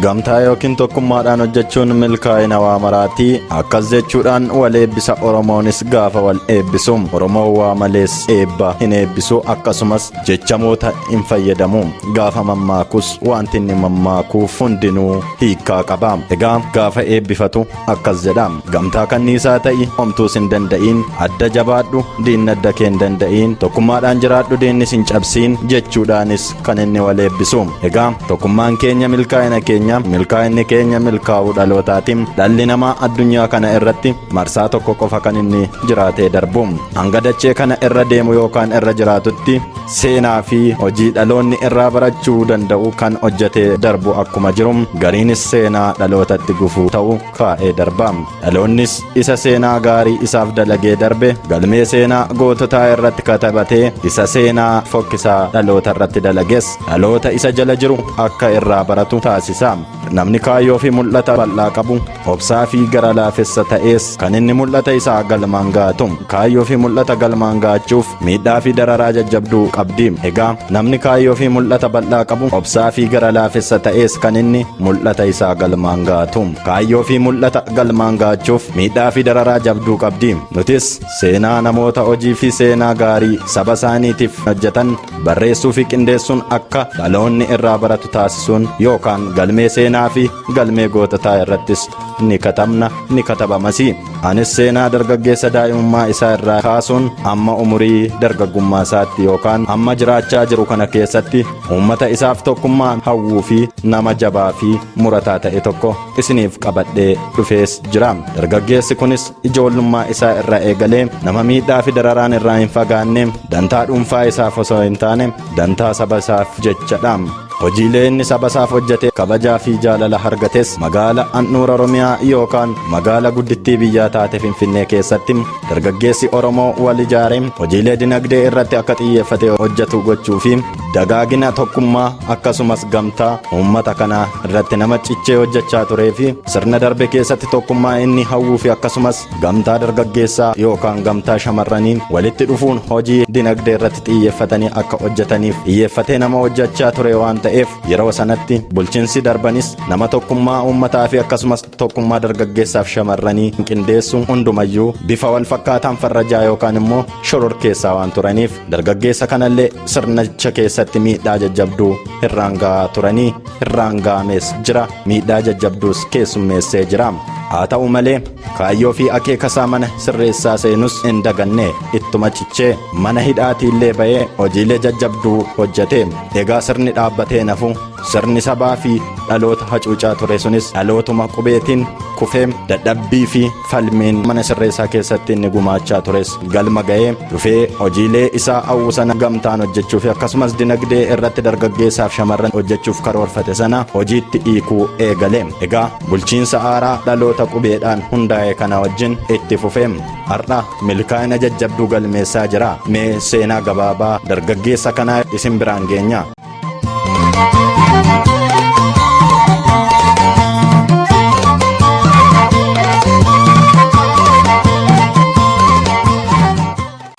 Gamtaa yookiin tokkummaadhaan hojjechuun milkaa'ina waa maraati. Akkas jechuudhaan wal eebbisa. Oromoonis gaafa wal eebbisu, Oromoon waa malees eebba hin eebbisu, akkasumas jechamoota hin fayyadamu. Gaafa mammaakus wanti inni mammaakuuf hundinuu hiikkaa qaba. Egaa gaafa eebbifatu akkas jedha: "Gamtaa kanniisaa ta'i, homtuus hin danda'iin. Adda jabaadhu, diinni adda kee hin danda'iin. Tokkummaadhaan jiraadhu, diinnis hin cabsiin" jechuudhaanis kan inni wal eebbisu. Egaa tokkummaan keenya milkaa'ina keenya, milkaa'inni keenya milkaa'uu dhalootaati. Dhalli namaa addunyaa kana irratti marsaa tokko qofa kan inni jiraatee darbu. Hanga dachee kana irra deemu yookaan irra jiraatutti seenaa fi hojii dhaloonni irraa barachuu danda'u kan hojjetee darbu akkuma jiru, gariinis seenaa dhalootatti gufuu ta'u kaa'ee darba. Dhaloonnis isa seenaa gaarii isaaf dalagee darbe galmee seenaa goototaa irratti katabatee, isa seenaa fokkisaa dhaloota irratti dalages dhaloota isa jala jiru akka irraa baratu taasisa. Namni kaayyoo fi mul'ata bal'aa qabu, obsaa fi gara laafessa ta'ees kan inni mul'ata isaa galmaan gaatu. Kaayyoo fi mul'ata galmaan gaachuuf miidhaa fi dararaa jajjabduu qabdi. Egaa namni kaayyoo fi mul'ata bal'aa qabu, obsaa fi gara laafessa ta'ees kan inni mul'ata isaa galmaan gaatu. Kaayyoo fi mul'ata galmaan gaachuuf miidhaa fi dararaa jabduu qabdi. Nutis seenaa namoota hojii fi seenaa gaarii saba isaaniitiif hojjetan barreessuu fi qindeessuun akka dhaloonni irraa baratu taasisuun yookaan galmee seenaa fi galmee goototaa irrattis ni katabna, ni katabamas. Anis seenaa dargaggeessa daa'imummaa isaa irraa kaasuun amma umurii dargaggummaa isaatti yookaan amma jiraachaa jiru kana keessatti uummata isaaf tokkummaa hawwuu fi nama jabaa fi murataa ta'e tokko isiniif qabadhee dhufees jira. Dargaggeessi kunis ijoollummaa isaa irraa eegalee nama miidhaa fi dararaan irraa hin fagaanne, dantaa dhuunfaa isaaf osoo hin taane dantaa saba isaaf jechadha. Hojiilee inni saba isaaf hojjete kabajaa fi jaalala argates magaala handhuura Oromiyaa yookaan magaala guddittii biyyaa taate Finfinnee keessatti dargaggeessi Oromoo wal ijaaree hojiilee dinagdee irratti akka xiyyeeffate hojjetu gochuu fi dagaagina tokkummaa akkasumas gamtaa uummata kanaa irratti nama cichee hojjechaa turee fi sirna darbe keessatti tokkummaa inni hawwuu fi akkasumas gamtaa dargaggeessaa yookaan gamtaa shamarranii walitti dhufuun hojii dinagdee irratti xiyyeeffatanii akka hojjetaniif xiyyeeffatee nama hojjechaa ture waan ta'eef, yeroo sanatti bulchiinsi darbanis nama tokkummaa uummataa fi akkasumas tokkummaa dargaggeessaaf shamarranii qindeessu hundumayyuu bifa wal fakkaataan farrajaa yookaan immoo shororkeessaa waan turaniif, dargaggeessa kanallee sirnicha keessatti miidhaa jajjabduu irraan ga'aa turanii, irraan ga'amees jira, miidhaa jajjabduus keessummeessee jira. Haa ta'u malee, kaayyoo fi akeekasaa mana sirreessaa seenus hin daganne. Ittuma cichee mana hidhaatiillee ba'ee hojiilee jajjabduu hojjete. Egaa sirni dhaabbatee nafu, sirni sabaa fi dhaloota hacuucaa ture sunis dhalootuma qubeetiin kufee, dadhabbii fi falmiin mana sirreessaa keessatti inni gumaachaa tures galma ga'ee dhufee hojiilee isaa hawwu sana gamtaan hojjechuu fi akkasumas dinagdee irratti dargaggeessaaf shamarran hojjechuuf karoorfate sana hojiitti hiikuu eegale. Egaa bulchiinsa haaraa dhaloota qubeedhaan hundaa'e kana wajjin itti fufee har'a milkaa'ina jajjabduu galmeessaa jira. Mee seenaa gabaabaa dargaggeessa kanaa isin biraan geenya.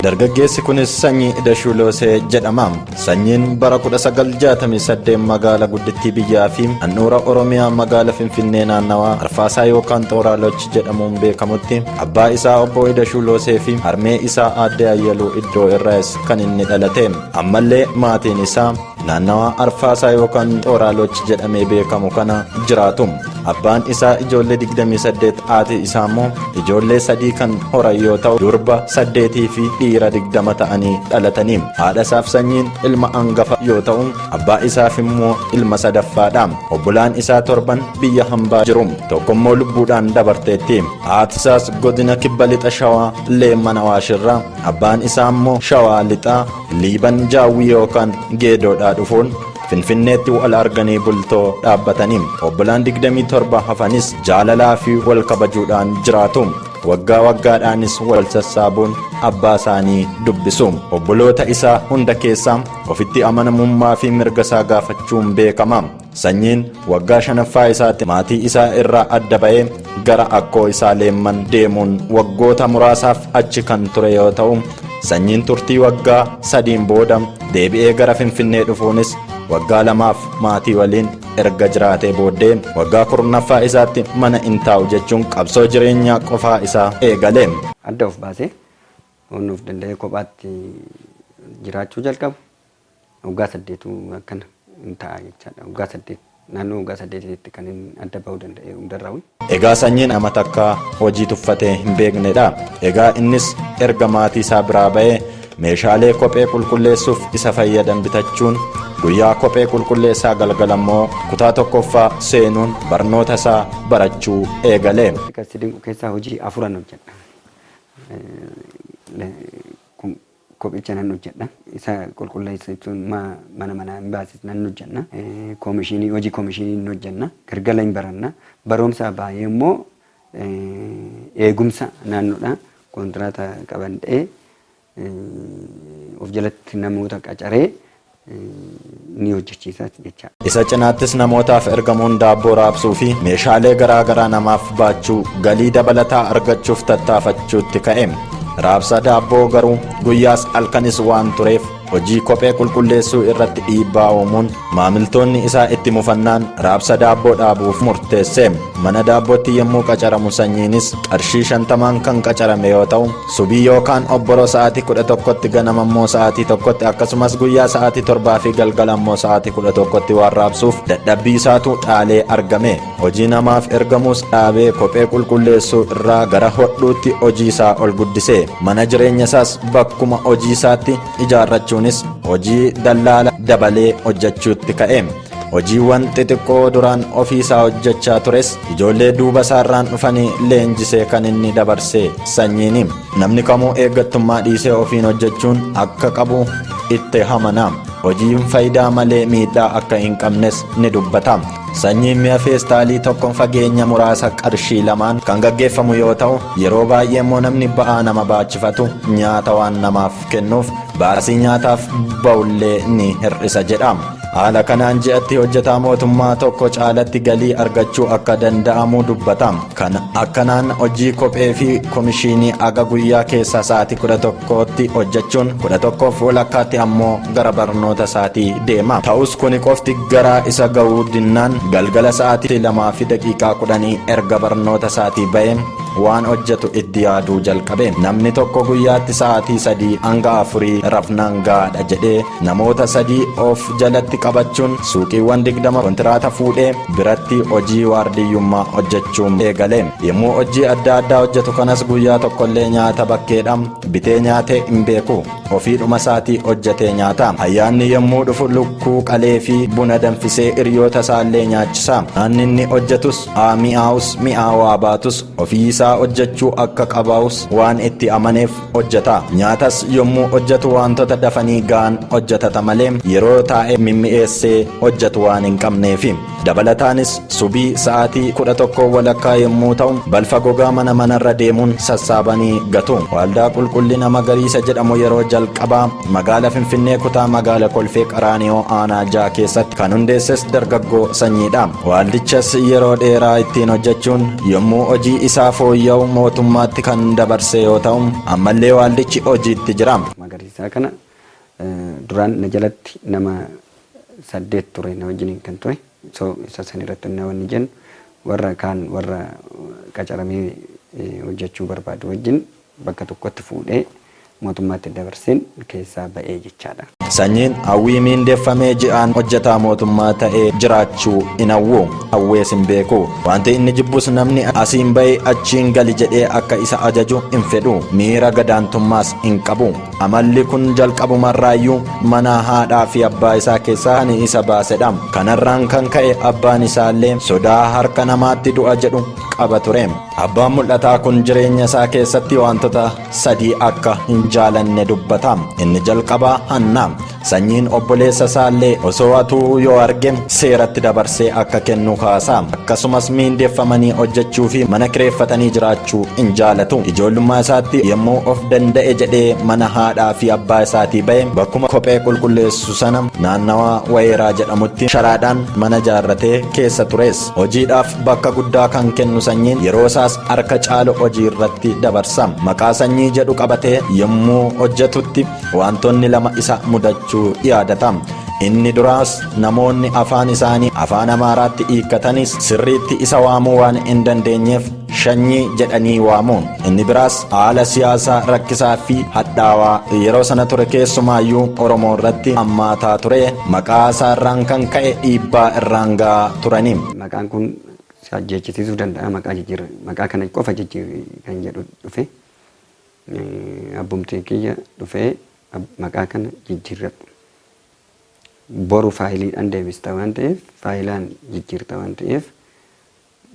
Dargaggeessi kunis Sanyii Dashuuloosee jedhama. Sanyiin bara 1968 magaala guddittii biyyaa fi handhuura Oromiyaa magaala Finfinnee naannawaa Arfaasaa yookaan Xooraaloch jedhamuun beekamutti abbaa isaa obbo Idashuuloosee fi harmee isaa aadde Ayyaluu Iddoo irraas kan inni dhalate. Ammallee maatiin isaa naannawaa Arfaasaa yookaan Xooraaloch jedhamee beekamu kana jiraatu. Abbaan isaa ijoollee 28, haati isaa immoo ijoollee 3 kan horan yoo ta'u, durba 8 fi dhiira 20 ta'anii dhalatanii. Haadha isaaf Sanyiin ilma hangafa yoo ta'u, abbaa isaaf immoo ilma sadaffaadha. Obbolaan isaa 7 biyya hambaa jiru, tokko immoo lubbuudhaan dabarteetti. Haati isaas godina Kibba Lixa Shawaa Leemman Awaashirraa, abbaan isaa immoo Shawaa Lixaa Liiban Jaawwii yookaan Geedoodhaa dhufuun Finfinneetti wal arganii bultoo dhaabbatanii. Obbolaan 27 hafanis jaalalaa fi wal kabajuudhaan jiraatu. Waggaa waggaadhaanis wal sassaabuun abbaa isaanii dubbisu. Obboloota isaa hunda keessaa ofitti amanamummaa fi mirga isaa gaafachuun beekama. Sanyiin waggaa shanaffaa isaatti maatii isaa irraa adda ba'ee gara akkoo isaa Leemman deemuun waggoota muraasaaf achi kan ture yoo ta'u, Sanyiin turtii waggaa 3n booda deebi'ee gara Finfinnee dhufuunis waggaa 2f maatii waliin erga jiraatee booddee waggaa 10ffaa isaatti mana hin taa'u jechuun qabsoo jireenyaa qofaa isaa eegale. Adda of baasee waan of danda'ee kophaatti jiraachuu jalqabu waggaa saddeetuu akkana hin ta'a jechaadha. Waggaa saddeet naannoo waggaa saddeetitti kan inni adda bahuu danda'e hundarraa. Egaa sanyiin nama takkaa hojii tuffatee hin beeknedha. Egaa innis erga maatii isaa biraa ba'ee meeshaalee kophee qulqulleessuuf isa fayyadan bitachuun guyyaa kophee qulqulleessaa galgala immoo kutaa tokkoffaa seenuun barnoota isaa barachuu eegale. Kan si dinqu keessaa hojii afuran hojjedha. Kophicha nan hojjedha. Isa qulqulleessa jechuun mana manaa hin baasis nan hojjedha. Koomishinii hojii koomishinii hin hojjenna. Galgala hin baranna. Barumsa baay'ee immoo eegumsa naannoodha. Kontiraata qaban ta'ee of jalatti namoota qacaree ni hojjechiisa jechaadha. Isa cinaattis namootaaf ergamuun daabboo raabsuu fi meeshaalee garaa garaa namaaf baachuu galii dabalataa argachuuf tattaafachuutti ka'e. Raabsa daabboo garuu guyyaas halkanis waan tureef hojii kophee qulqulleessuu irratti dhiibbaa uumuun maamiltoonni isaa itti mufannaan raabsa daabboo dhaabuuf murteesse. Mana daabbootti yommuu qacaramu sanyiinis qarshii 50n kan qacarame yoo ta'u, subii yookaan obboroo sa'aatii 11tti ganama immoo sa'aatii 1tti akkasumas guyyaa sa'aatii 7 fi galgala immoo sa'aatii 11tti waan raabsuuf dadhabbii isaatu dhaalee argame. Hojii namaaf ergamuus dhaabee kophee qulqulleessuu irraa gara hodhuutti hojii isaa ol guddise. Mana jireenya isaas bakkuma hojii isaatti ijaarrachuunis hojii dallaala dabalee hojjechuutti ka'e. Hojiiwwan xixiqqoo duraan ofii isaa hojjechaa tures ijoollee duuba isaarraan dhufanii leenjisee kan inni dabarse sanyiini. Namni kamuu eeggattummaa dhiisee ofiin hojjechuun akka qabu itti amana. Hojiin faayidaa malee miidhaa akka hin qabnes ni dubbata. Sanyiin mi'a feestaalii tokkoon fageenya muraasa qarshii 2n kan gaggeeffamu yoo ta'u, yeroo baay'ee immoo namni ba'aa nama baachifatu nyaata waan namaaf kennuuf baasii nyaataaf ba'ullee ni hir'isa jedha. Haala kanaan ji'atti hojjetaa mootummaa tokko caalatti galii argachuu akka danda'amu dubbata. Kan akkanaan hojii kophee fi komishinii aga guyyaa keessaa sa'aatii 11tti hojjechuun 11 walakkaatti ammoo gara barnoota isaatii deema. Ta'us kuni qofti garaa isa ga'uu dinnaan galgala sa'aatii 2:10 erga barnoota isaatii ba'e waan hojjetu itti yaaduu jalqabe. Namni tokko guyyaatti sa'aatii 3 hanga 4 rafnaan gahaadha jedhee namoota 3 of jalatti qabachuun suuqiiwwan 20 kontiraata fuudhee biratti hojii waardiyyummaa hojjechuun eegale. Yommuu hojii adda addaa hojjetu kanas guyyaa tokkollee nyaata bakkeedha bitee nyaatee hin beeku. Ofiidhuma isaatii hojjetee nyaata. Ayyaanni yommuu dhufu lukkuu qalee fi buna danfisee hiriyoota isaallee nyaachisa. Nyaanni inni hojjetus haa mi'aawus mi'aawaa baatus ofii isaa hojjechuu akka qabaus waan itti amaneef hojjeta. Nyaatas yommuu hojjetu wantoota dafanii ga'an hojjetata malee yeroo taa'ee mimmi'eessee hojjetu waan hin qabneefi. Dabalataanis subii sa'aatii 11 walakkaa yommuu ta'u balfa gogaa mana manarra deemuun sassaabanii gatu. Waldaa qulqullina magariisa jedhamu yeroo jalqabaa magaala Finfinnee kutaa magaala Kolfee Qaraaniyoo aanaa 6 keessatti kan hundeesses dargaggoo sanyiidha. Waldichas yeroo dheeraa ittiin hojjechuun yommuu hojii isaa fooyya'u mootummaatti kan dabarse yoo ta'u ammallee waldichi hojiitti jira. Magariisaa kana duraan na jalatti nama 8 ture na wajjiniin kan ture. So isa san irratti wanni jennu warra kaan warra qacaramee hojjechuu barbaadu wajjin bakka tokkotti fuudhee mootummaatti dabarseen keessaa ba'ee jechaadha. Sanyiin hawwii miindeeffamee ji'aan hojjetaa mootummaa ta'ee jiraachuu hin hawwu. Hawwees hin beeku. Wanti inni jibbus namni asiin ba'e achiin gali jedhee akka isa ajaju hin fedhu. Miira gadaantummaas hin qabu. Amalli kun jalqabumarraayyuu mana haadhaa fi abbaa isaa keessaa kan isa baasedha. Kanarraan kan ka'e abbaan isaallee sodaa harka namaatti du'a jedhu qaba ture. Abbaan mul'ataa kun jireenya isaa keessatti wantoota sadii akka hin jaalanne dubbata. Inni jalqabaa hanna. Sanyiin obboleessa isaallee osoo hatuu yoo arge seeratti dabarsee akka kennu kaasa. Akkasumas miindeeffamanii hojjechuu fi mana kireeffatanii jiraachuu hin jaalatu. Ijoollummaa isaatti yommuu of danda'e jedhee mana haadhaa fi abbaa isaatii ba'e bakkuma kophee qulqulleessu sana naannawaa Wayeeraa jedhamutti sharaadhaan mana jaarratee keessa tures. Hojiidhaaf bakka guddaa kan kennu sanyiin yeroo isaas harka caalu hojii irratti dabarsa. Maqaa sanyii jedhu qabatee yommuu hojjetutti wantoonni lama isa mudachuu yaadata. Inni duraas namoonni afaan isaanii afaan Amaaraatti hiikkatanis sirriitti isa waamuu waan hin dandeenyeef Shanyii jedhanii waamu. Inni biraas haala siyaasaa rakkisaa fi hadhaawaa yeroo sana ture keessumaayyuu Oromoo irratti hammaataa ture maqaa isaarraan kan ka'e dhiibbaa irraan ga'aa turani. Maqaan kun si ajjeechisiisuu danda'a maqaa jijjiirri maqaa kana qofa jijjiirri kan jedhu dhufe. Abbumtiin kiyya dhufee maqaa kana jijjiirradhu. Boru faayiliidhaan deebista waan ta'eef faayilaan jijjiirta waan ta'eef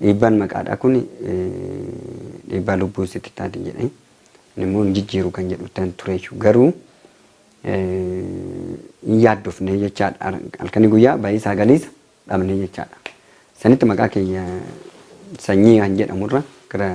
dhiibbaan maqaadhaa kun dhiibbaa lubbuu sitti taati jedhe. Inni immoo hin jijjiiru kan jedhu tan ture jechuudha. Garuu hin yaaddofne jechaadha. Halkanii guyyaa ba'iisaa galiisa dhabne jechaadha. Sanitti maqaa keenya Sanyii kan jedhamurra gara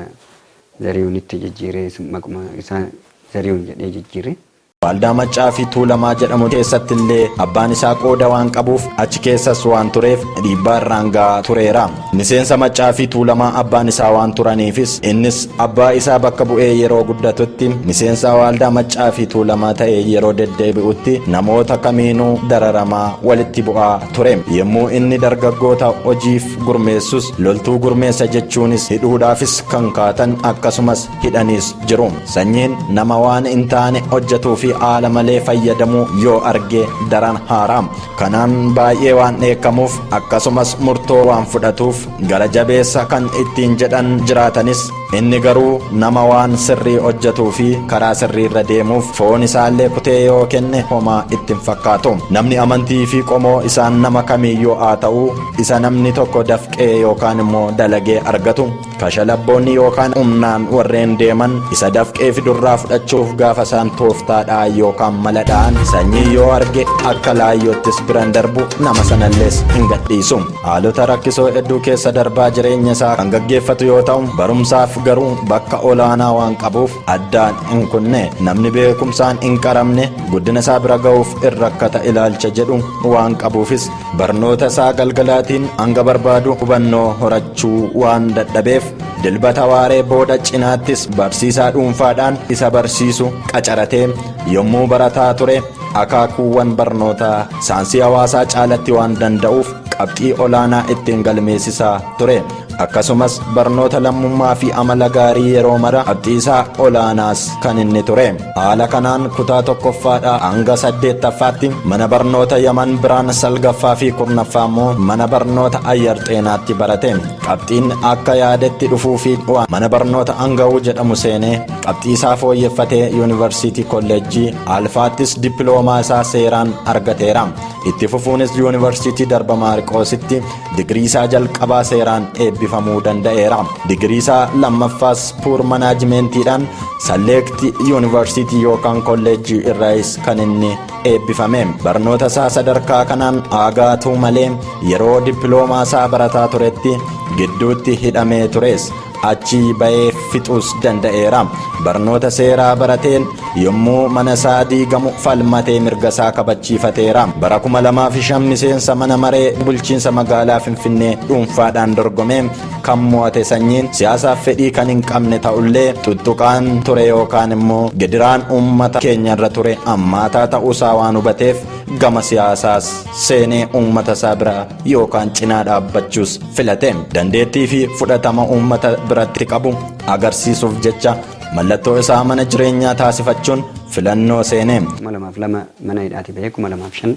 Zarihuunitti jijjiiree maquma isaa Zarihuun jedhee jijjiire. Waaldaa Maccaa fi Tuulamaa jedhamu keessatti illee abbaan isaa qooda waan qabuuf achi keessas waan tureef dhiibbaa irraan ga'aa tureera. Miseensa Maccaa fi Tuulamaa abbaan isaa waan turaniifis innis abbaa isaa bakka bu'ee yeroo guddatutti miseensa Waaldaa Maccaa fi Tuulamaa ta'ee yeroo deddeebi'utti namoota kamiinuu dararamaa walitti bu'aa ture. Yommuu inni dargaggoota hojiif gurmeessus loltuu gurmeessa jechuunis hidhuudhaafis kan kaatan akkasumas hidhaniis jiru. Sanyiin nama waan hin taane hojjetuu fi haala malee fayyadamuu yoo arge daran haara. Kanaan baay'ee waan dheekkamuuf akkasumas murtoo waan fudhatuuf gara jabeessa kan ittiin jedhan jiraatanis inni garuu nama waan sirrii hojjetuu fi karaa sirriirra deemuuf foon isaallee kutee yoo kenne homaa itti hin fakkaatu. Namni amantii fi qomoo isaan nama kamiiyyuu haa ta'u isa namni tokko dafqee yookaan immoo dalagee argatu Kashalabboonni yookaan humnaan warreen deeman isa dafqee fidurraa fudhachuuf gaafa isaan tooftaadhaa yookaan mala dha'an sanyii yoo arge akka laayyoottis biran darbu nama sanallees hin gadhiisu. Haalota rakkisoo hedduu keessa darbaa jireenya isaa kan gaggeeffatu yoo ta'u barumsaaf garuu bakka olaanaa waan qabuuf addaan hin kunne. Namni beekumsaan hin qaramne guddina isaa bira ga'uuf hin rakkata ilaalcha jedhu waan qabuufis Barnoota isaa galgalaatiin hanga barbaadu hubannoo horachuu waan dadhabeef Dilbata waaree booda cinaattis barsiisaa dhuunfaadhaan isa barsiisu qacaratee yommuu barataa ture akaakuuwwan barnootaa saansii hawaasaa caalatti waan danda'uuf qabxii olaanaa ittiin galmeessisaa ture. Akkasumas barnoota lammummaa fi amala gaarii yeroo mara qabxiisaa olaanaas kan inni ture. Haala kanaan kutaa tokkoffaadhaa hanga saddeettaffaatti mana barnoota Yaman Biraan salgaffaa fi kurnaffaa immoo mana barnoota Ayyar Xeenaatti barate. Qabxiin akka yaadetti dhufuu fi waan mana barnoota Angawuu jedhamu seenee qabxiisaa fooyyeffatee Yuunivarsiitii Kolleejjii Alfaattis dippiloomaa isaa seeraan argateera. Itti fufuunis Yuunivarsiitii Darba Maariqoositti digirii isaa jalqabaa seeraan eebbifamuu danda'eera. Digirii isaa lammaffaas puur manaajimeentiidhaan Salleekti Yuunivarsiitii yookaan kolleejjii irraayis kan inni eebbifame. Barnoota isaa sadarkaa kanaan aagaatuu malee yeroo dippiloomaa isaa barataa turetti gidduutti hidhamee tures. Achii ba'ee fixuus danda'eera. Barnoota seeraa barateen yommuu mana isaa diigamu falmatee mirga isaa kabachiifateera. Bara 2005 miseensa mana maree bulchiinsa magaalaa Finfinnee dhuunfaadhaan dorgomee kan mo'ate Sanyiin siyaasaaf fedhii kan hin qabne ta'ullee tuttuqaan ture yookaan immoo gidiraan uummata keenyarra ture hammaataa ta'uusaa waan hubateef gama siyaasaas seenee uummata isaa bira yookaan cinaa dhaabbachuus filate. Dandeettii fi fudhatama uummata biratti qabu agarsiisuuf jecha mallattoo isaa mana jireenyaa taasifachuun filannoo seene. 2002 mana hidhaatii bahee 2005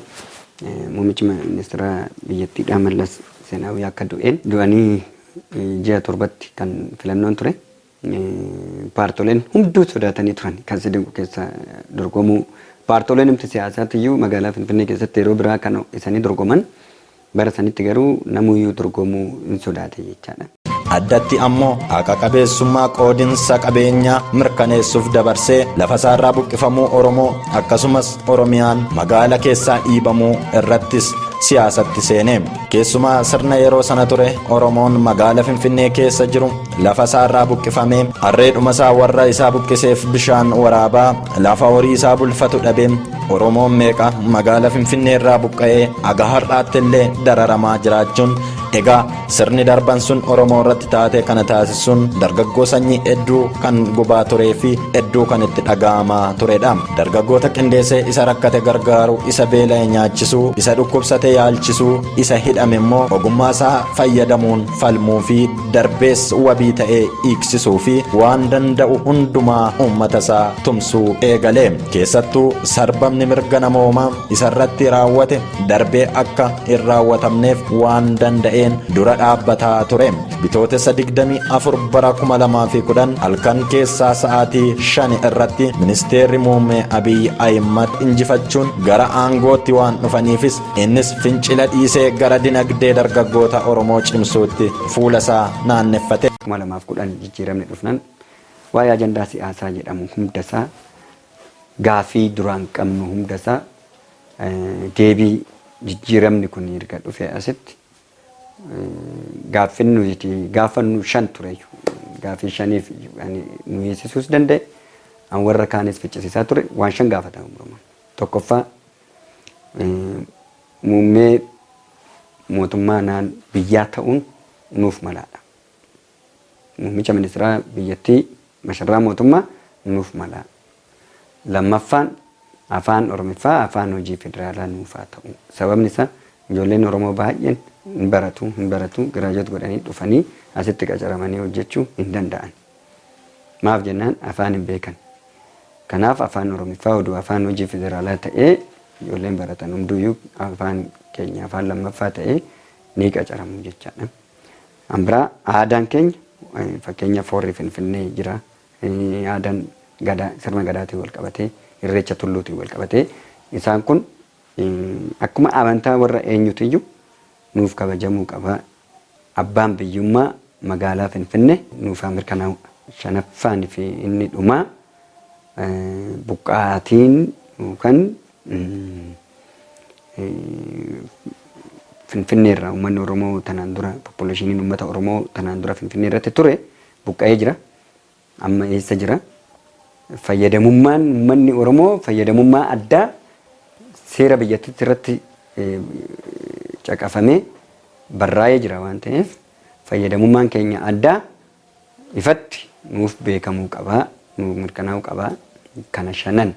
muummichi ministeera biyyattiidhaa Mallas Zeenaawii akka du'een du'anii ji'a torbatti kan filannoon ture. Paartoleen hunduu sodaatanii turan kan si dinqu keessa dorgomuu. Paartoleen himti siyaasaatiyyuu magaalaa Finfinnee keessatti yeroo biraa kan isanii dorgoman bara sanitti garuu namuyyuu dorgomuu hin sodaate jechaadha. Addatti ammoo haqa qabeessummaa qoodinsa qabeenyaa mirkaneessuuf dabarsee lafasaarraa buqqifamuu Oromoo akkasumas Oromiyaan magaala keessaa dhiibamuu irrattis siyaasatti seene. Keessumaa sirna yeroo sana ture Oromoon magaala Finfinnee keessa jiru lafa isaarraa buqqifamee harreedhuma isaa warra isaa buqqiseef bishaan waraabaa lafa horii isaa bulfatu dhabee Oromoon meeqa magaala Finfinnee irraa buqqa'ee haga har'aatti illee dararamaa jiraachuun Egaa sirni darban sun Oromoo irratti taatee kana taasisuun dargaggoo Sanyii hedduu kan gubaa turee fi hedduu kan itti dhaga'amaa turedha. Dargaggoota qindeessee isa rakkate gargaaru, isa beela'e nyaachisuu, isa dhukkubsate yaalchisuu, isa hidhame immoo ogummaa isaa fayyadamuun falmuu fi darbees wabii ta'ee hiiksisuu fi waan danda'u hundumaa uummata isaa tumsuu eegale. Keessattuu sarbamni mirga namoomaa isarratti raawwate darbee akka hin raawwatamneef waan danda'een dura dhaabbataa ture. Bitootessa 24 bara 2010 halkan keessaa sa'aatii 5 irratti ministeerri muummee Abiy Ahimad injifachuun gara aangootti waan dhufaniifis innis fincila dhiisee gara dinagdee dargaggoota Oromoo cimsuutti fuula isaa naanneffate. 2010 jijjiiramni dhufnaan waa'ee ajandaa siyaasaa jedhamu hundasaa, gaafii duraan qabnu hundasaa deebii jijjiiramni kun erga dhufe asitti gaaffin nuti gaafannu shan ture. Gaaffii shaniif nu hiisisuus danda'e, an warra kaanis ficcisiisaa ture, waan shan gaafatamu Oromoon. Tokkoffaa, muummee mootummaa naan biyyaa ta'uun nuuf malaadha. Muummicha ministeeraa biyyattii, masharraa mootummaa nuuf mala. Lammaffaan, afaan Oromiffaa afaan hojii federaalaa nuuf haa ta'u. Sababni isaa ijoolleen Oromoo baay'een hin baratu, hin baratu, graduate godhanii dhufanii asitti qacaramanii hojjechuu hin danda'an. Maaf jennaan afaan hin beekan. Kanaaf afaan Oromiffaa oduu afaan hojii federaalaa ta'ee, ijoolleen baratan hunduyyuu afaan keenya afaan lammaffaa ta'ee ni qacaramu jechaadha. An biraa, aadaan keenya, fakkeenya foorri Finfinnee jira. Aadaan gadaa, sirna gadaatiin wal qabatee, irreecha tulluutiin wal qabatee, isaan kun akkuma amantaa warra eenyutiyyuu nuuf kabajamuu qaba. Abbaan biyyummaa magaalaa Finfinnee nuuf haa mirkanaa'u. Shanaffaan fi inni dhumaa, buqqaatiin yookaan Finfinneerraa uummanni Oromoo tanaan dura, populationiin uummata Oromoo tanaan dura Finfinnee irratti ture buqqa'ee jira. Amma eessa jira? Fayyadamummaan uummanni Oromoo fayyadamummaa addaa seera biyyattiitti irratti caqafamee barraa'ee jira waan ta'eef, fayyadamummaan keenya addaa ifatti nuuf beekamuu qabaa, nuuf mirkanaa'uu qabaa, kana shanan.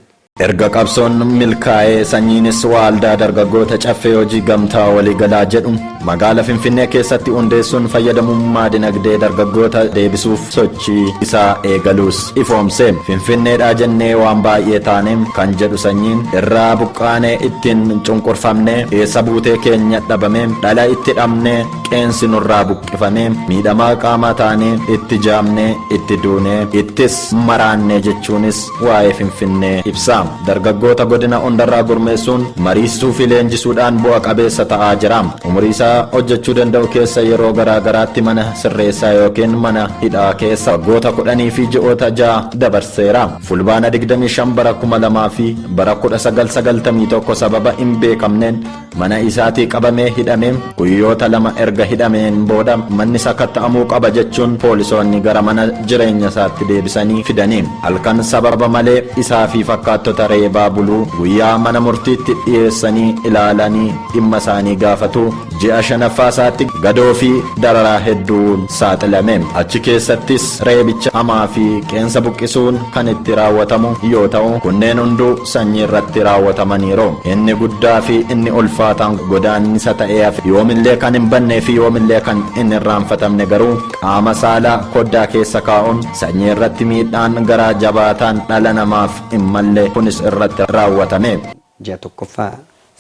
Erga qabsoon milkaa'ee Sanyiinis waaldaa dargaggoota Caffee Hojii Gamtaa Waliigalaa jedhu magaala Finfinnee keessatti hundeessuun fayyadamummaa dinagdee dargaggoota deebisuuf sochii isaa eegaluus ifoomse. Finfinneedhaa jennee waan baay'ee taane kan jedhu Sanyiin, irraa buqqaanee, ittiin cunqurfamne, eessa buutee keenya dhabame, dhala itti dhabne, qeensi nurraa buqqifame, miidhamaa qaamaa taane, itti jaamne, itti duune, ittis maraanne jechuunis waa'ee Finfinnee ibsa. Dargaggoota godina hundarraa gurmeessuun mariisisuu fi leenjisuudhaan bu'a qabeessa ta'aa jira. Umurii isaa hojjechuu danda'u keessa yeroo garaa garaatti mana sirreessaa yookiin mana hidhaa keessa waggoota 10 fi ji'oota 6 dabarseera. Fulbaana 25 bara 2000 fi bara 1991 sababa hin beekamneen mana isaatii qabamee hidhamee, guyyoota 2 erga hidhameen booda manni sakatta'amuu qaba jechuun poolisoonni gara mana jireenya isaatti deebisanii fidanii halkan sababa malee isaa fi fakkaattota reebaa buluu, guyyaa mana murtiitti dhiyeessanii ilaalanii dhimma isaanii gaafatu. Ji'a shanaffaa isaatti gadoo fi dararaa hedduun saaxilame. Achi keessattis reebicha hamaa fi qeensa buqqisuun kan itti raawwatamu yoo ta'u, kunneen hunduu Sanyii irratti raawwatamaniiru. Inni guddaa fi inni ulfaataan godaannisa ta'ee hafe, yoomillee kan hin bannee fi yoomillee kan hin irraanfatamne garuu qaama saalaa koddaa keessa kaa'uun Sanyii irratti miidhaan garaa jabaataan dhala namaaf hin malle kunis irratti raawwatame. Ji'a tokkoffaa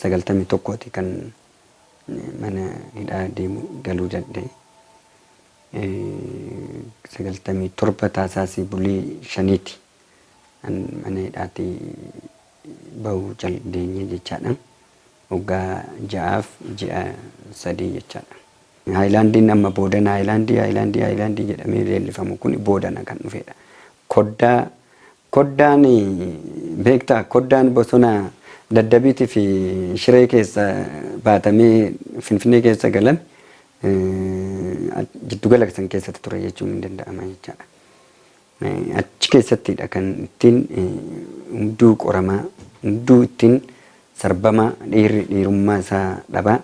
91ti kan mana hidhaa deemu galuu danda'e. 97 Taasaasii bulii shaniiti an mana hidhaatii bahuu dandeenye jechaadha. Waggaa ja'aaf ji'a 3 jechaadha. Haayilaandiin amma boodana haayilaandii haayilaandii haayilaandii jedhamee leellifamu kun boodana kan dhufedha. Koddaa, koddaan beektaa, koddaan bosona Daddabiitii fi Shiree keessa baatamee Finfinnee keessa galan jiddugala san keessatti ture jechuun ni danda'ama jechaadha. Achi keessattidha kan ittiin hunduu qoramaa, hunduu ittiin sarbamaa, dhiirri dhiirummaa isaa dhabaa,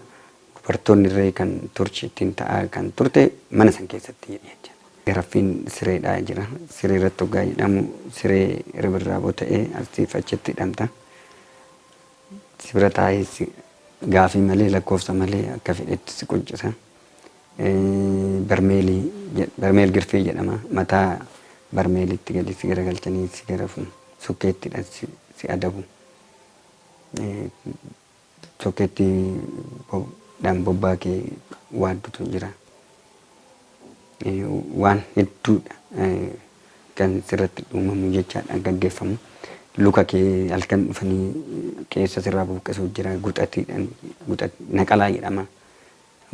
Dubartoonni illee kan turchi ittiin ta'aa kan turte mana san keessatti jecha. Garaffiin sireedhaa jira. Siree irratti hoggaa jedhamu siree ribirraaboo ta'ee asiif achitti hidhamta. Si bira taa'ee gaafii malee, lakkoofsa malee akka fedhetti si quncisa. Barmeelii, barmeel girfee jedhama. Mataa barmeelitti gadi si garagalchanii si garafu. Sukkeettidhaan si adabu. Sukkeettiidhaan bobbaa kee waaddutu jira. Waan hedduudha kan sirratti uumamu jechaadha, gaggeeffamu. Luka kee halkan dhufanii keessa sirraa buqqisuu jira. Guxatiidhaan, naqalaa jedhama.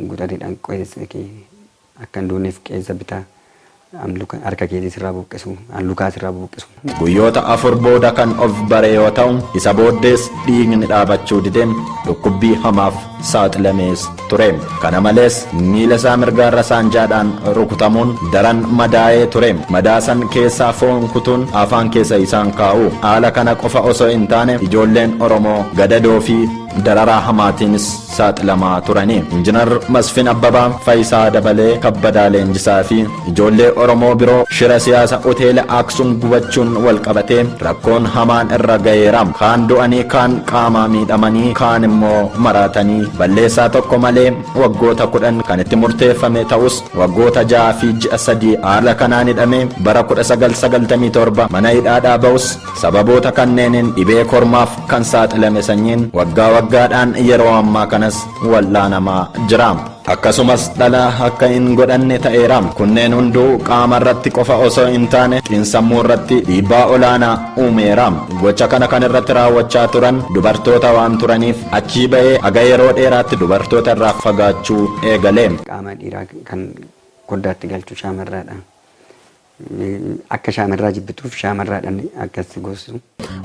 Guxatiidhaan qeessa kee akka hin duuneef qeessa bitaa harka keetii sirraa buqqisu, lukaa sirraa buqqisu. Guyyoota 4 booda kan of bare yoo ta'u, isa booddees dhiigni dhaabachuu didee dhukkubbii hamaaf saaxilamees ture. Kana malees miila isaa mirgaarra saanjaadhaan rukutamuun daran madaa'ee ture. Madaasan keessaa foon kutuun afaan keessa isaan kaa'u. Haala kana qofa osoo hin taane ijoolleen Oromoo gadadoo fi dararaa hamaatiinis saaxilamaa turani. Injinar Masfin Abbabaa, Fayisaa Dabalee, Kabbadaa Leenjisaa fi ijoollee Oromoo biroo shira siyaasa hoteela Aksum gubachuun wal qabatee rakkoon hamaan irra ga'eera. Kaan du'anii, kaan qaamaa miidhamanii, kaan immoo maraatanii balleessaa tokko malee waggoota 10 kan itti murteeffame ta'us waggoota 6 fi ji'a 3 haala kanaan hidhamee bara 1997 mana hidhaadhaa ba'us sababoota kanneeniin dhibee kormaaf kan saaxilame Sanyiin waggaa waggaadhaan yeroo ammaa kanas wal'aanamaa jira. Akkasumas dhala akka hin godhanne ta'eera. Kunneen hunduu qaama irratti qofa osoo hin taane xiinsammuu irratti dhiibbaa olaanaa uumeera. Gocha kana kan irratti raawwachaa turan dubartoota waan turaniif achii ba'ee haga yeroo dheeraatti dubartoota irraa fagaachuu eegale. Qaama dhiiraa kan koddaatti galchu shaamarraadha. Akka shaamarraa jibbituuf shaamarraadhaan akkas gosu.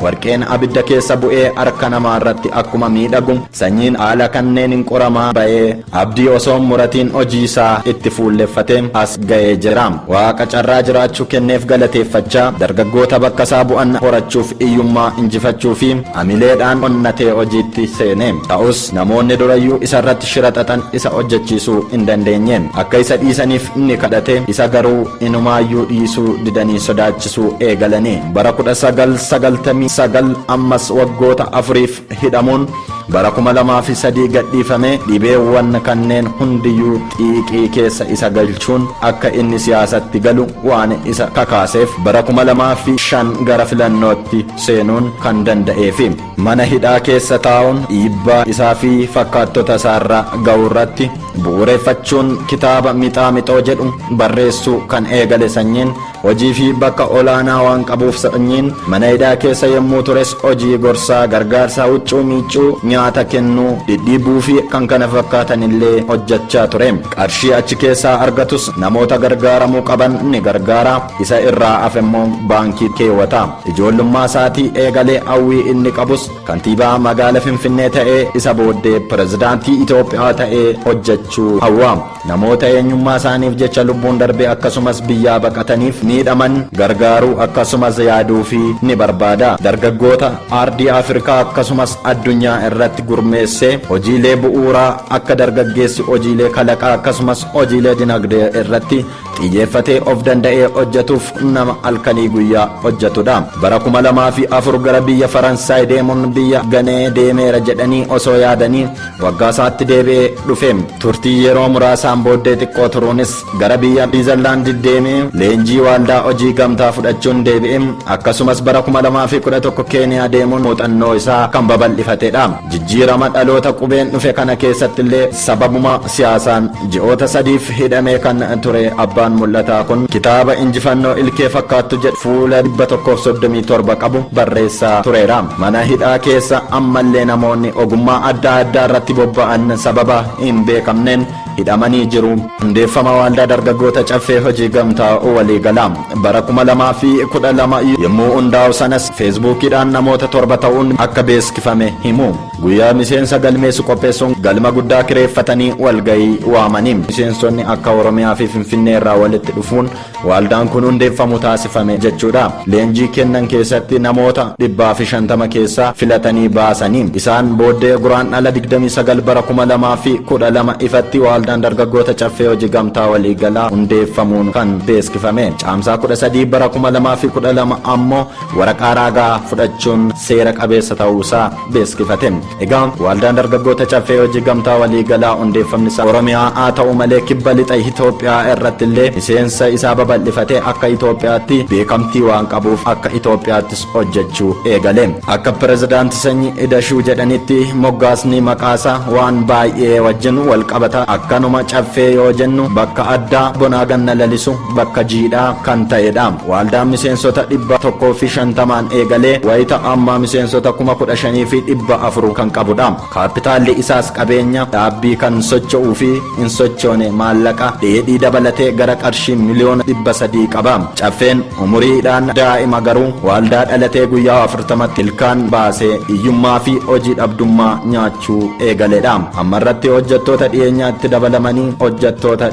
Warqeen abidda keessa bu'ee harka namaa irratti akkuma miidhagu Sanyiin haala kanneen hin qoramaa ba'ee abdii osoo muratiin hojii isaa itti fuulleffatee as ga'ee jira. Waaqa carraa jiraachuu kenneef galateeffachaa dargaggoota bakka isaa bu'an horachuuf hiyyummaa injifachuu fi amileedhaan onnatee hojiitti seene. Ta'us namoonni durayyuu isa irratti shira xaxan isa hojjechiisuu hin dandeenye. Akka isa dhiisaniif ni kadhate, isa garuu inumaayyuu dhiisuu didanii sodaachisuu eegalani. Bara 1999 ammas waggoota afuriif hidhamuun bara 2003 gadhiifame. Dhibeewwan kanneen hundiyyuu xiiqii keessa isa galchuun akka inni siyaasatti galu waan isa kakaaseef bara 2005 gara filannootti seenuun kan danda'eefi. Mana hidhaa keessa taa'uun dhiibbaa isaa fi fakkaattota isaarra ga'u irratti bu'uureffachuun kitaaba Mixaa Mixoo jedhu barreessuu kan eegale Sanyiin hojii fi bakka olaanaa waan qabuuf Sanyiin mana hidhaa keessa yommuu tures hojii gorsaa, gargaarsaa, huccuu miiccuu, nyaata kennuu, dhidhiibuu fi kan kana fakkaatan illee hojjechaa ture. Qarshii achi keessaa argatus namoota gargaaramuu qaban ni gargaara, isa irraa hafe immoo baankii keewwata. Ijoollummaa isaatii eegalee hawwii inni qabus kantiibaa magaala Finfinnee ta'ee isa booddee pirezidaantii Itoophiyaa ta'ee hojjechuu hawwa. Namoota eenyummaa isaaniif jecha lubbuun darbe akkasumas biyyaa baqataniif miidhaman gargaaruu akkasumas yaaduu fi ni barbaada. Dargaggoota aardii Afrikaa akkasumas addunyaa irratti gurmeessee hojiilee bu'uuraa akka dargaggeessi hojiilee kalaqaa akkasumas hojiilee dinagdee irratti xiyyeeffatee of danda'ee hojjetuuf nama halkanii guyyaa hojjetudha. Bara 2004 gara biyya Faransaay deemuun biyya ganee deemeera jedhanii osoo yaadanii waggaa isaatti deebi'ee dhufe. Turtii yeroo muraasaan booddee xiqqoo turuunis gara biyya Niizerlaandi deemee leenjii waaldaa hojii gamtaa fudhachuun deebi'e. Akkasumas bara 2011 Keeniyaa deemuun muuxannoo isaa kan babal'ifatedha. Jijjiirama dhaloota qubeen dhufe kana keessatti illee sababuma siyaasaan ji'oota sadiif hidhamee kan ture abbaan mul'ataa kun kitaaba Injifannoo Ilkee Fakkaattu jedhu fuula 137 qabu barreessaa tureera. Mana hidhaa keessa ammallee namoonni ogummaa adda addaa irratti bobba'an sababa hin beekamneen hidhamanii jiru. Hundeeffama Waaldaa Dargaggoota Caffee Hojii Gamtaa Waliigalaa bara 2012 yommuu hundaa'u sanas Feesbuukiidhaan namoota 7 ta'uun akka beeskifame himu. Guyyaa miseensa galmeessu qopheessuun galma guddaa kireeffatanii walgahii waamanii miseensonni akka Oromiyaa fi Finfinnee irraa walitti dhufuun waldaan kun hundeeffamu taasifame jechuudha. Leenjii kennan keessatti namoota 150 keessaa filatanii baasanii isaan booddee Guraandhala 29 bara 2012 ifatti Waldaan Dargaggoota Caffee Hojii Gamtaa Waliigalaa hundeeffamuun kan beeskifame. Caamsaa 13 bara 2012 ammoo waraqaa raagaa fudhachuun seera qabeessa ta'uusaa beeskifate. Egaa Waldaan Dargaggoota Caffee Hojii Gamtaa Waliigalaa hundeeffamni isaa Oromiyaa haa ta'u malee kibba lixa Itoophiyaa irratti illee miseensa isaa babal'ifatee akka Itoophiyaatti beekamtii waan qabuuf akka Itoophiyaattis hojjechuu eegale. Akka Pirezidaanti Sanyii Idashuu jedhanitti moggaasni maqaasaa waan baay'ee wajjin wal qabata. Akkanuma caffee yoo jennu bakka addaa bonaa ganna lalisu bakka jiidhaa kan ta'edha. Waldaan miseensota 150n eegalee wayita ammaa miseensota 15,400 kan qabudha. Kaappitaalli isaas qabeenya dhaabbii kan socho'uu fi hin sochoone maallaqa dheedhii dabalatee gara qarshii miliyoona 300 qaba. Caffeen umuriidhaan daa'ima garuu waldaa dhalatee guyyaa 40tti ilkaan baasee hiyyummaa fi hojii dhabdummaa nyaachuu eegaledha. Ammarratti hojjettoota dhiyeenyaatti dabalamanii hojjettoota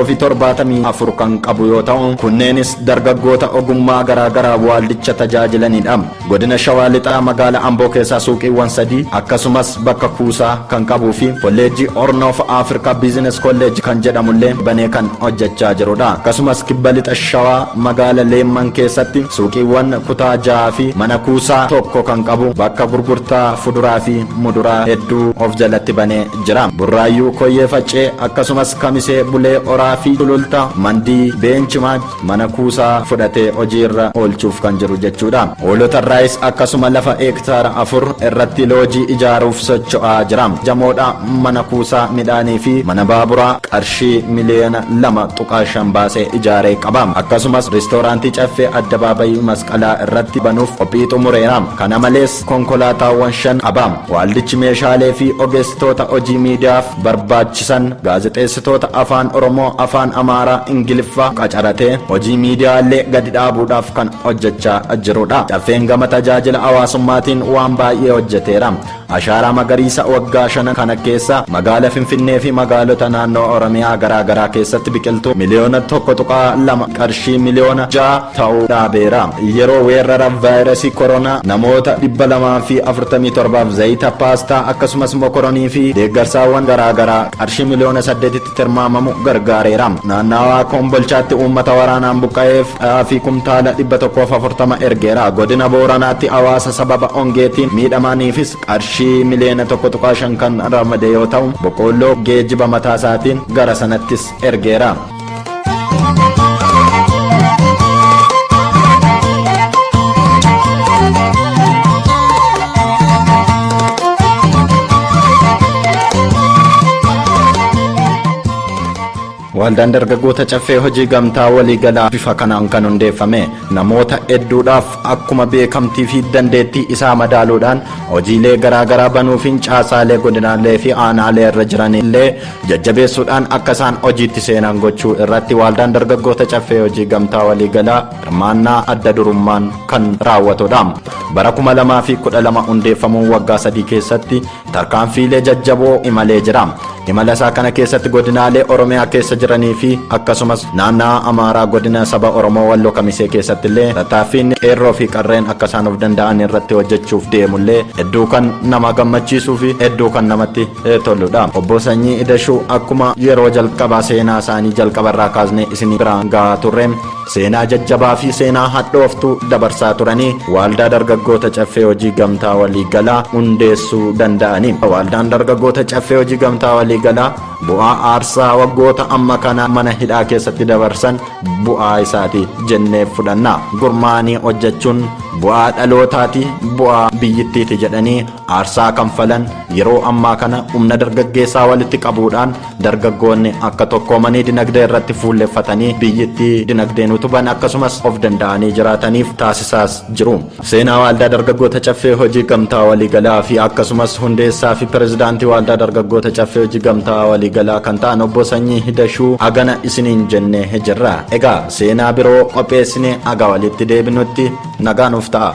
174 kan qabu yoo ta'u, kunneenis dargaggoota ogummaa garaagaraa waldicha tajaajilanidha. Godina Shawaa Lixaa magaalaa Amboo keessaa suuqiiwwan 3 akkasumas bakka kuusaa kan qabuu fi kolleejjii Horn of Africa Business College kan jedhamullee banee kan hojjechaa jirudha. Akkasumas kibba lixa Shawaa magaala Leemman keessatti suuqiiwwan kutaa 6 fi mana kuusaa 1 kan qabu bakka gurgurtaa fuduraa fi muduraa hedduu of jalatti banee jira. Burraayyuu, Koyyee Faccee akkasumas Kamisee, Bulee Horaa fi Sululta, Mandii, Beench Maach mana kuusaa fudhatee hojiirra oolchuuf kan jiru jechuudha. Hoolota irraayis akkasuma lafa hektaara 4 irratti loojii ijaaruuf socho'aa jira. Jamoodha mana kuusaa midhaanii fi mana baaburaa qarshii miliyoona 2.5 baasee ijaaree qaba. Akkasumas ristooraantii Caffee Addabaabayii Masqalaa irratti banuuf qophii xumureera. Kana malees konkolaataawwan 5 qaba. Waldichi meeshaalee fi ogeessitoota hojii miidiyaaf barbaachisan gaazexeessitoota Afaan Oromoo, Afaan Amaaraa, Ingiliffaa qacaratee hojii miidiyaallee gadi dhaabuudhaaf kan hojjechaa jirudha. Caffeen gama tajaajila hawaasummaatiin waan baay'ee hojjeteera. Ashaaraa magariisa waggaa 5 kana keessa magaala Finfinnee fi magaalota naannoo Oromiyaa garaa garaa keessatti biqiltuu miliyoona 1.2 qarshii miliyoona 6 ta'uu dhaabeera. Yeroo weerara vaayirasii koronaa namoota 247f zayita, paastaa akkasumas mokoronii fi deeggarsaawwan garaa garaa qarshii miliyoona 8tti tilmaamamu gargaareera. Naannawaa Kombolchaatti uummata waraanaan buqqa'eef xaafii kumtaala 140 ergeera. Godina Booranaatti hawaasa sababa hongeetiin miidhamaniifis qarshii miliyoona 1.5 kan ramade yoo ta'u, boqqoolloo geejjiba mataa isaatiin gara sanattis ergeera. Waldaan Dargaggoota Caffee Hojii Gamtaa Waliigalaa bifa kanaan kan hundeeffame namoota hedduudhaaf akkuma beekamtii fi dandeettii isaa madaaluudhaan hojiilee garaagaraa banuufiin caasaalee godinaalee fi aanaalee irra jiran illee jajjabeessuudhaan akka isaan hojiitti seenan gochuu irratti Waldaan Dargaggoota Caffee Hojii Gamtaa Waliigalaa hirmaannaa adda durummaan kan raawwatudha. Bara 2012 hundeeffamuun waggaa 3 keessatti tarkaanfiilee jajjaboo imalee jira. Imala isaa kana keessatti godinaalee Oromiyaa keessa jiranii fi akkasumas naannaa Amaaraa godina saba Oromoo Walloo Kamisee keessatti illee tattaaffiin qeerroo fi qarreen akka isaan of danda'an irratti hojjechuuf deemullee hedduu kan nama gammachiisuu fi hedduu kan namatti toludha. Obbo Sanyii Idashuu akkuma yeroo jalqabaa seenaa isaanii jalqabarraa kaasnee isin biraan gahaa turre seenaa jajjabaa fi seenaa hadhooftuu dabarsaa turanii Waldaa Dargaggoota Caffee Hojii Gamtaa Waliigalaa hundeessuu danda'anii. Waldaan Dargaggoota Caffee Hojii Gamtaa Waliigalaa bu'aa aarsaa waggoota amma kana mana hidhaa keessatti dabarsan bu'aa isaati jennee fudhanna. Gurmaa'anii hojjechuun bu'aa dhalootaati, bu'aa biyyittiiti jedhanii aarsaa kanfalan yeroo ammaa kana humna dargaggeessaa walitti qabuudhaan dargaggoonni akka tokkoomanii dinagdee irratti fuulleffatanii biyyittii dinagdeen utuban akkasumas of danda'anii jiraataniif taasisaas jiru. Seenaa Waldaa Dargaggoota Caffee Hojii Gamtaa Waliigalaa fi akkasumas hundeessaa fi pirezidaantii Waldaa Dargaggoota Caffee Hojii Gamtaa Waliigalaa kan ta'an Obbo Sanyii Hidashuu hagana isiniin jennee jirra. Egaa seenaa biroo qopheessinee haga walitti deebinutti nagaa nuuf ta'a.